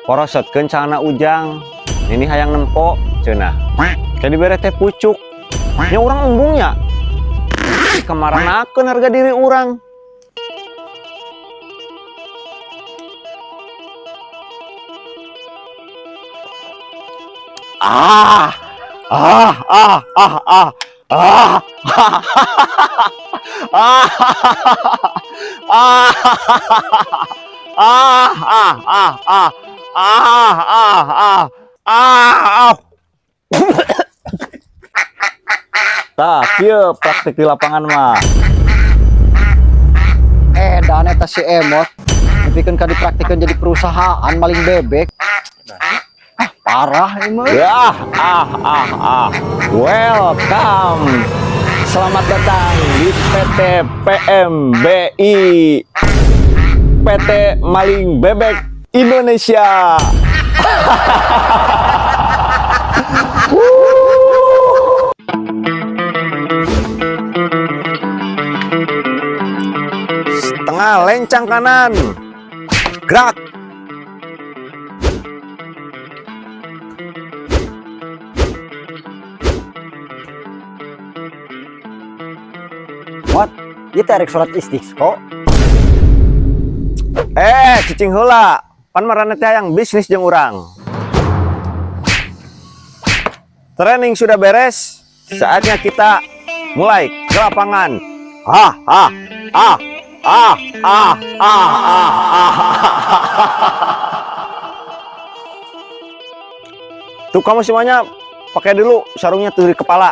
Porosotkeun calana Ujang. Nini hayang nempo cenah. Kayak dibere teh pucuk. Nya urang embungnya. Kamaranakeun harga diri urang. Ah ah ah ah ah ah ah ah ah ah ah ah ah ah ah ah ah. Tah, kieu praktik di lapangan mah. Edan eta si Emot dipikeun ka dipraktikeun jadi perusahaan maling bebek. Ah, parah ini mah. Ah ah ah ah. Welcome. Selamat datang di PT PMBI. PT Maling Bebek Indonesia. Setengah lencang kanan. Gerak. Mot, ieu teh arek salat istiqo. Eh, cicing heula. Pan marana teh hayang bisnis jeung urang. Training sudah beres, saatnya kita mulai ke lapangan. Ah ah ah ah ah ah ah ah. Tuh kamu semuanya pakai dulu sarungnya tuh di kepala.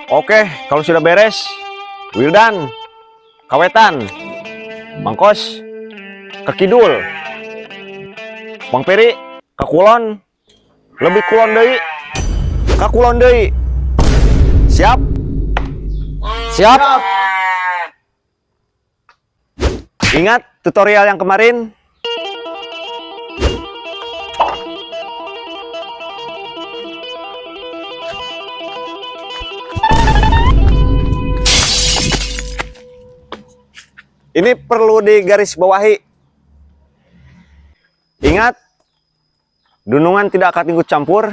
Oke, kalau sudah beres, Wildan, Kawetan, Mangkos, ke kidul, Bang Peri, ke kulon, lebih kulon deui, ke kulon deui. Siap? Siap. Ingat tutorial yang kemarin? Ini perlu digarisbawahi. Ingat, dunungan tidak akan ikut campur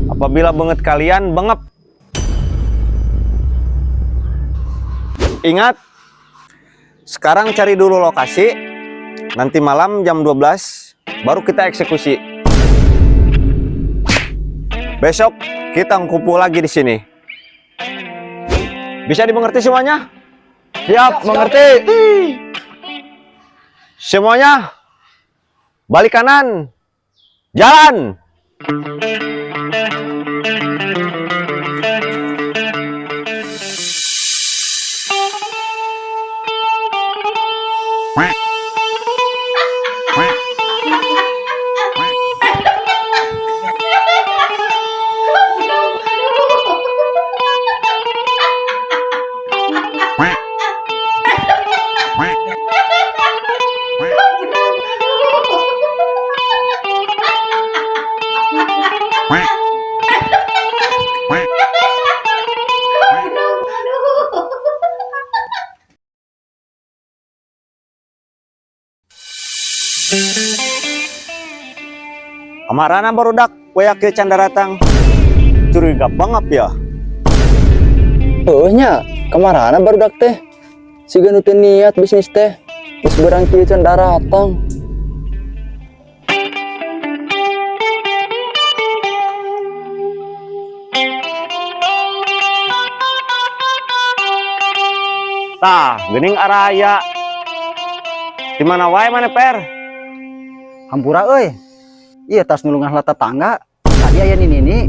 apabila banget kalian bengep. Ingat, sekarang cari dulu lokasi. Nanti malam jam 12 baru kita eksekusi. Besok kita kumpul lagi di sini. Bisa dimengerti semuanya? Siap, mengerti. Semuanya balik kanan. Jalan. Kamarana barudak weak kieu can daratang. Curiga banget ya. Heuh nya, kamarana barudak teh? Siga nu teu niat bisnis teh. Geus beurang kieu can daratang. Tah, geuning araya. Di mana wae mana per? Hampura euy. Iya tas nulungan lah tetangga. Tadi aya nini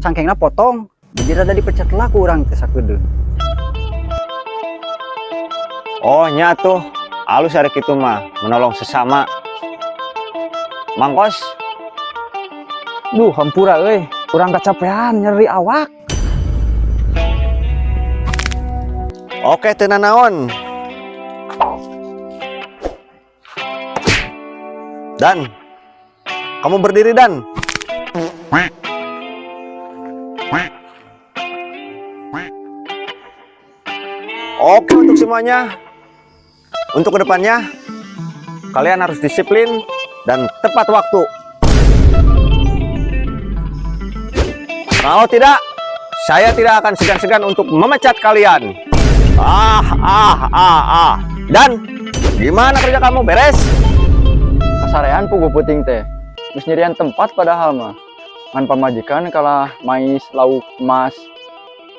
cangkengna potong. Jadi rada dipecat lah ku urang teh sakedeung. Oh nya tuh, alus ari kitu mah, menolong sesama. Mangkos. Duh, hampura euy, urang kacapean nyeri awak. Oke, teu nanaon. Dan kamu berdiri, Dan. Oke, untuk semuanya. Untuk kedepannya, kalian harus disiplin dan tepat waktu. Kalau tidak, saya tidak akan segan-segan untuk memecat kalian. Ah, ah, ah, ah. Dan gimana kerja kamu? Beres? Kasarean puguh peuting teh. Geus nyirian tempat padahal mah. Ngan pamajikan kalah mais lauk emas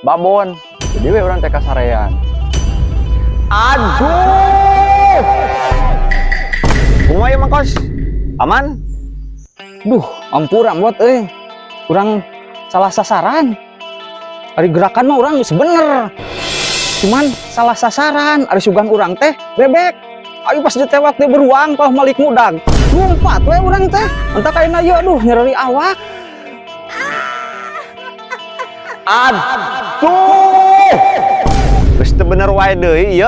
babon. Jadi we urang teh kasarean. Aduh. Kumaha Mang Kos? Aman? Duh, ampura, Mot euy. Urang salah sasaran. Ari gerakan mah urang geus bener. Cuman salah sasaran, ari sugan urang teh bebek. Ayo pas ditewak teh beruang kalah malik mudag. Lumpat we urang teh. Entah kaina ieu, aduh, nyeri awak. Aduh. Geus teu bener wae deui ieu.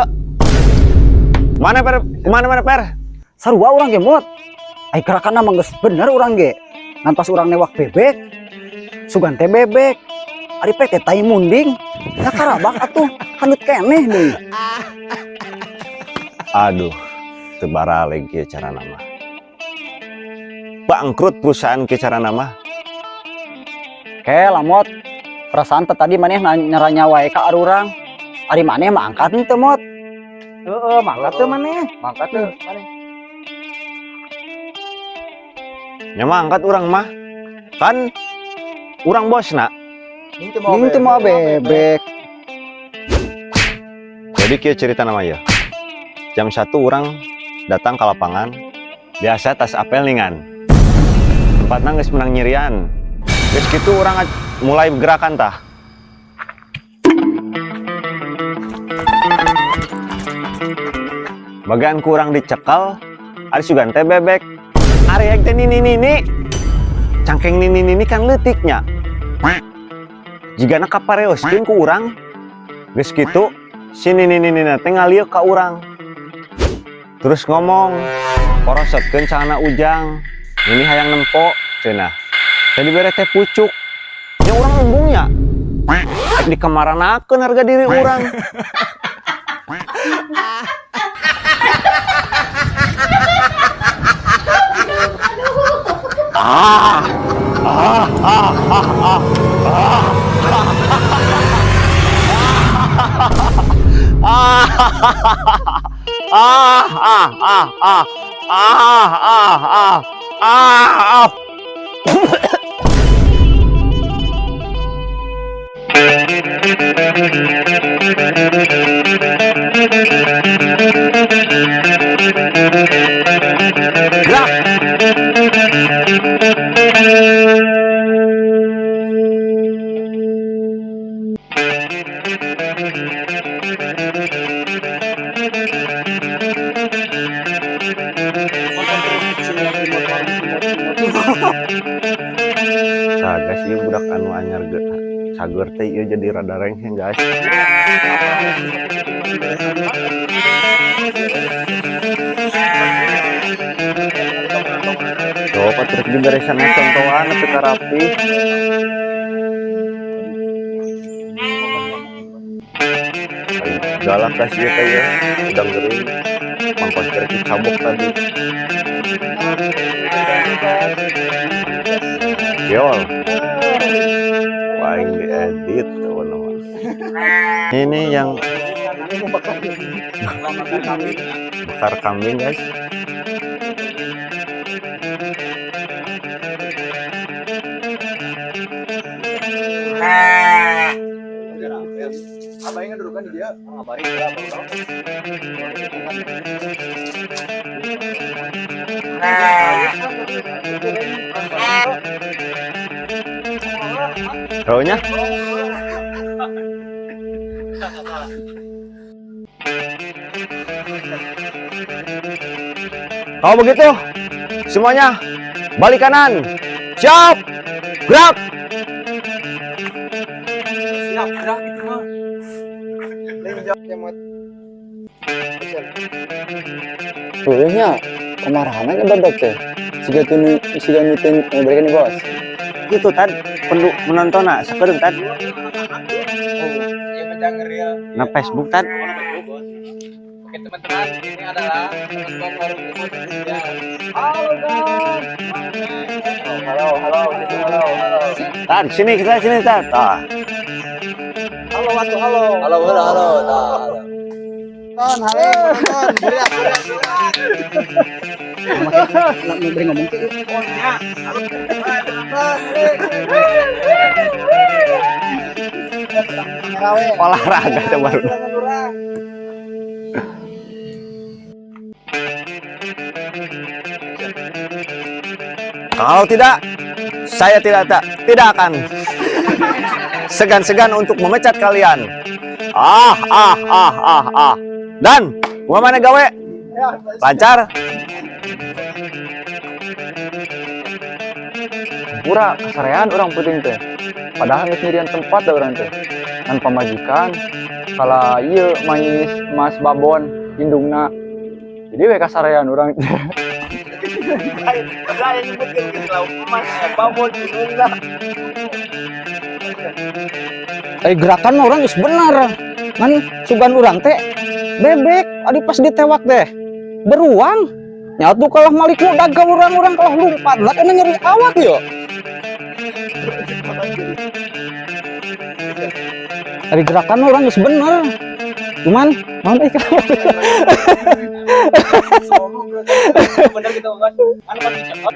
Mana, Per? Mana, mana, Per? Sarua urang ge, Mot. Ai gerakan mah geus bener urang ge. Ngan pas urang newak bebek, sugan teh bebek. Ari pek teh tai munding. Ya karabak atuh, handut keneh deui. Aduh, teu baraleg kieu carana mah. Bangkrut perusahaan kieu carana mah. Ke lamot. Perasaan teh tadi maneh nyeranya wae ka arurang. Ari maneh mah angkat henteu, Mot? Heeh, mangkat teu maneh? Mangkat teu maneh? Nya mah angkat urang mah. Kan urang bosna. Ning teu mawa bebek. Jadi kieu cerita nama ya. Jam 1 urang datang ke lapangan. Biasa tas apel ningan. Tempatna geus menang nyirian. Geus kitu urang mulai gerakan tah. Bagian kurang dicekal, ari sugan teh bebek. Ari heg teh nini nini. Cangkeng nini nini kan leutiknya. Jigana kapareoskeun ku urang. Geus kitu si nini nini teh ngalieu ka urang. Terus ngomong, "Porosetkeun celana Ujang. Ini hayang nempo," cenah. Jadi bere teh pucuk. Nya urang embungnya. Rek dikamaranakeun harga diri urang. Ah, ah, ah, ah, ah, ah. Ah, ah, ah, ah, ah, ah, ah, ah, ah, ah. Gerak. Nah, guys, ieu budak anu anyar ge cager teh ieu jadi rada rengse, guys. Coba terus diberesan contohan tapi rapi. Galak, guys, ieu teh ya. Udang gering. Mangkos kerek dicabok tadi. Yol. Wah, ini diedit teman-teman. Ini yang bakar kambing, guys. Raunya? Kalau begitu, semuanya balik kanan. Siap, gerak. Siap, gerak itu mah. Kemot. Action. Heueuh kemarahan ge bebek teh. Siga teu siga nu teu berikan nih, Bos. Gitu tad perlu menontonna sakedeung tad. Iya macam real. Na Facebook tad. Oke teman-teman, ini adalah penonton warung Kemot. Ya. Halo guys. Halo, halo, halo, halo. Tad sini kita sini tad. Tah. Halo, atuh, halo. Halo, halo, halo. Tah, halo. Ton, halo, penonton. Gerak, gerak, gerak. Anak beri ngomong teh. Olahraga teh baru. Kalau tidak, saya tidak akan segan-segan untuk memecat kalian. Ah ah ah ah ah. Dan, gua mana gawe? Lancar? Pura kasarean urang peuting teh. Padahal geus nyirian tempat da urang teh. Ngan pamajikan kala ieu mais Mas Babon indungna. Jadi we kasarean urang teh. Saya nyebutkeun geus lauk emas babon indungna. Gerakan mah urang geus bener. Ngan sugan urang teh bebek, adi pas ditewak teh beruang. Nyatu kalah malik nu dagang urang-urang kalah lumpat lah kana nyeri awak yo. Ari gerakan mah urang geus bener. Cuman naon euy. Bener gitu, Bos. Anu pas dicekot.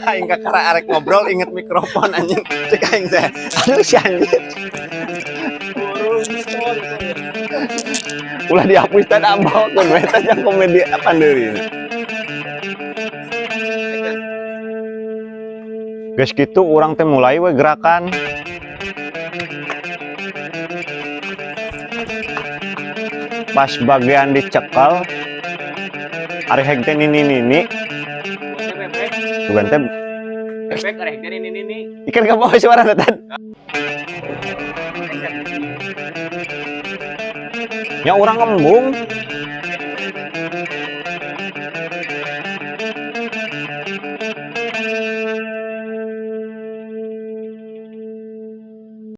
Aing kakara arek ngobrol inget mikrofon anjing. Cek aing teh. Aduh si anjing. Ulah dihapus teh ambakeun we teh jang komedi apa deui. Geus kitu urang teh mulai we gerakan. Pas bagian dicekel ari heg teh nini nini Bebek, sugan teh bebek arek dari ini ini. ikan ke bawah suara teh. Nya urang ngembung.